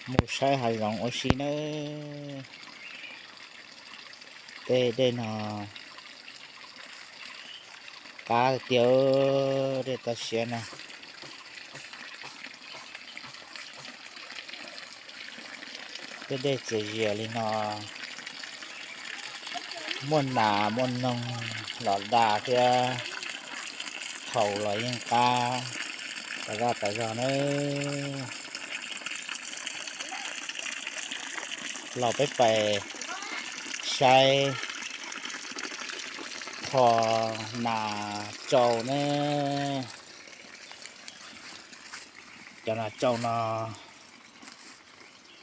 Mus saib hav zoov ua si nawb. Tej dej no qab tiag, dej toj siab no. Tej dej txias zias li no, muaj nas muaj noog los da thiab, haus los yeej qab tas zog tas zog nawb. Los peb pais saib tho nas tsau ne. Cov nas tsau no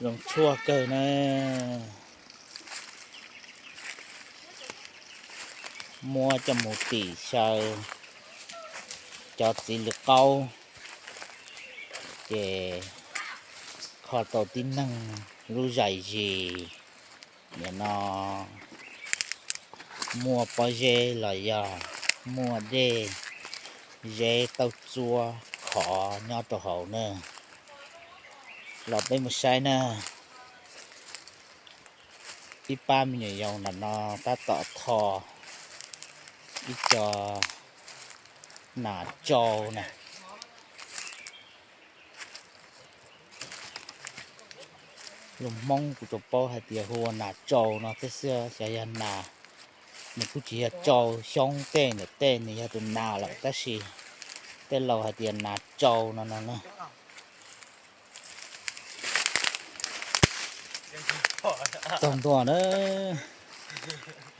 zoo tshuaj kawg ne. Muab coj mus tim xyaw cov txiv lws qaub, ces kho tau tib neeg lub zais zis. Nim no muaj pob zeb los yog muaj dej, zeb tauj txuab khov nyob rau hauv na. Los peb mus saib na. Ib pab me nyuam yaus ntawm no tab tom tho ib co nas tsau na. Lus Hmoob kuv tsuas paub hais tias hu ua nas tsau no thiab xwb, xyov yog nas, nws kuj tsis yog tsau xyoob tej ntawm tej, nws yog tus nas lawm tab sis tej laus hais tias nas tsau no no na. Txog ntua na,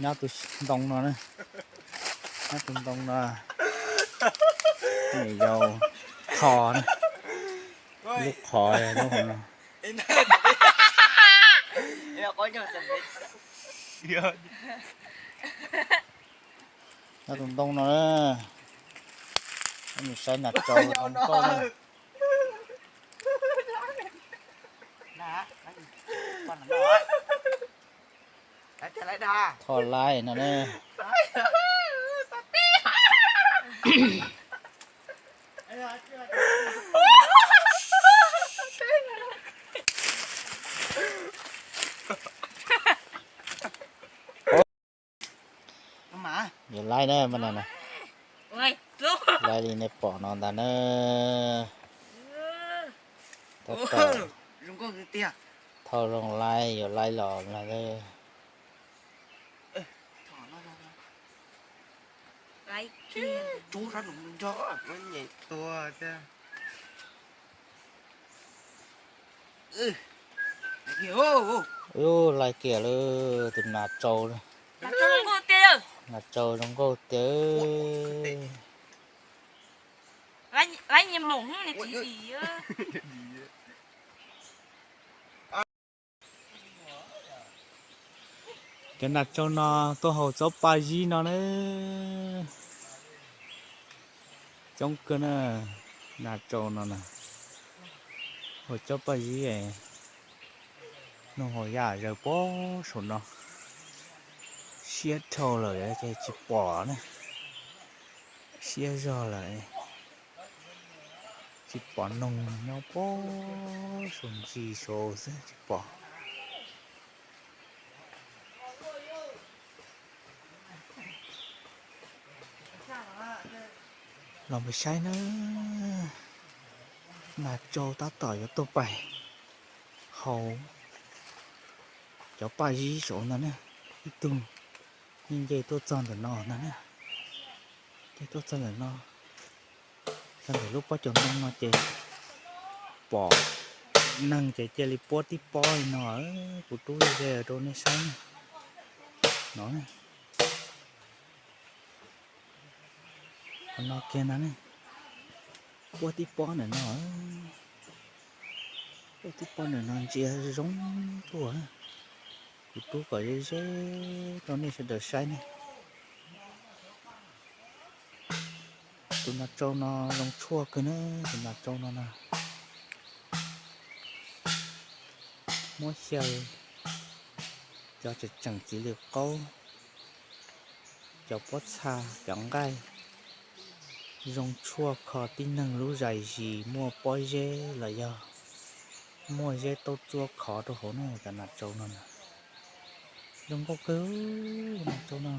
nyob tus ntoo no na, nyob tus ntoo no, me nyuam yaus tho na, lub qhov lub hauv no. Nyob tus ntoo no na, nws saib nas tsau zoo nkauj na. Tho laib no na. Yuav laib na, mas no na. Laib li nej pom no ntag na. Tab tom thauj zoo laib, yuav laib los lawm. Ub, laib kiag lawm tus nas tsau. Nas tsau zoo nkauj tiag. Cov nas tsau no tuaj haus tsob paj zib no na. Coob kawg na, nas tsau no na. Haus tsob paj zib, noog haus yam zawg puag saum no. Siab dhau lawm ces tsis pom na. Siab zog lawm, tsis pom noog nyob puag saum ntsis saud xwb tsis pom. Los mus saib na, nas tsau tab tom yuav tuaj pais haus cov paj zib saud ntag na. Ib tug yeej nce tuaj txog ntawm no ntag na. Nce tuaj txog ntawm no, txog ntawm lub pob caus ntoo no ces pom neeg ces cia li puab tib pob li no. Kuv rub ze rau nej saib no. Qhov no kiag no ne, puab tib pob ntawm no, puab tib pob ntawm no ntsia zoo tuaj. Kuv rub kom ze ze rau nej sawv daws saib ne. Tus nas tsau no zoo tshuaj kawg na, tus nas tsau no na. Muab xyaw cov tseem tseem txiv lws qaub, cov pob txha, cov nqaij, zoo tshuaj kho tib neeg lub zais zis muaj pob zeb los yog Muaj zeb taub tsuab khov rau hauv no, cov nas tsaus no na. Zoo nkauj kawg, nas tsaus no.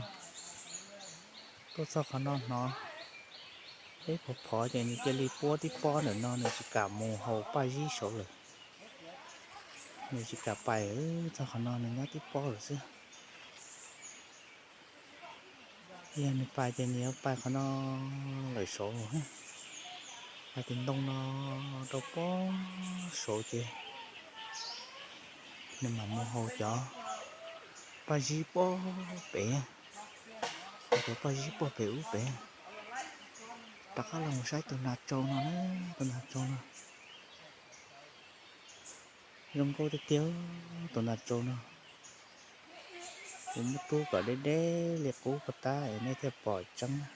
Tuaj txog qhov no hnov eb phov phov ces nws cia li puab tib pob ntawm no, nws tsis kam mus haus paj zib saud lawm. Nws tsis kam pais, txog qhov no nws nyob tib pob lawm xwb. Yog nws pais ces nws yuav pais qhov no lawm saud. Pais tus ntoo no rau pob saud ces nws mam mus haus cov paj zib pob pem, cov paj zib pob pem ub pem. Rov qab los mus saib tus nas tsaus no na, tus nas tsaus no. Zoo nkauj tiag tiag, tus nas tsaus no. Kuv muab tub kom deb deb li qub puas tab es nej thiaj pom tseeb na.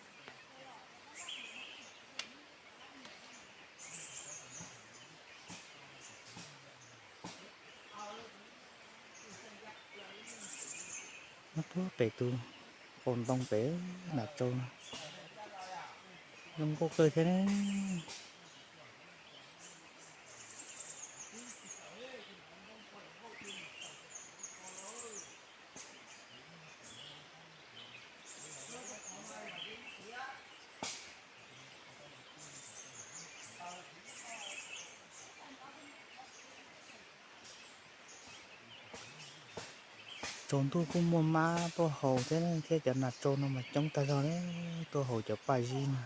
Nyob puag pem tus qau ntoo pem, nas tsaus no. Zoo nkauj kawg thiab ne. Tsaus ntuj kuj muaj mab tuaj haus thiab, thiab cov nas tsaus no mas coob tag zog ne, tuaj haus cov paj zib no.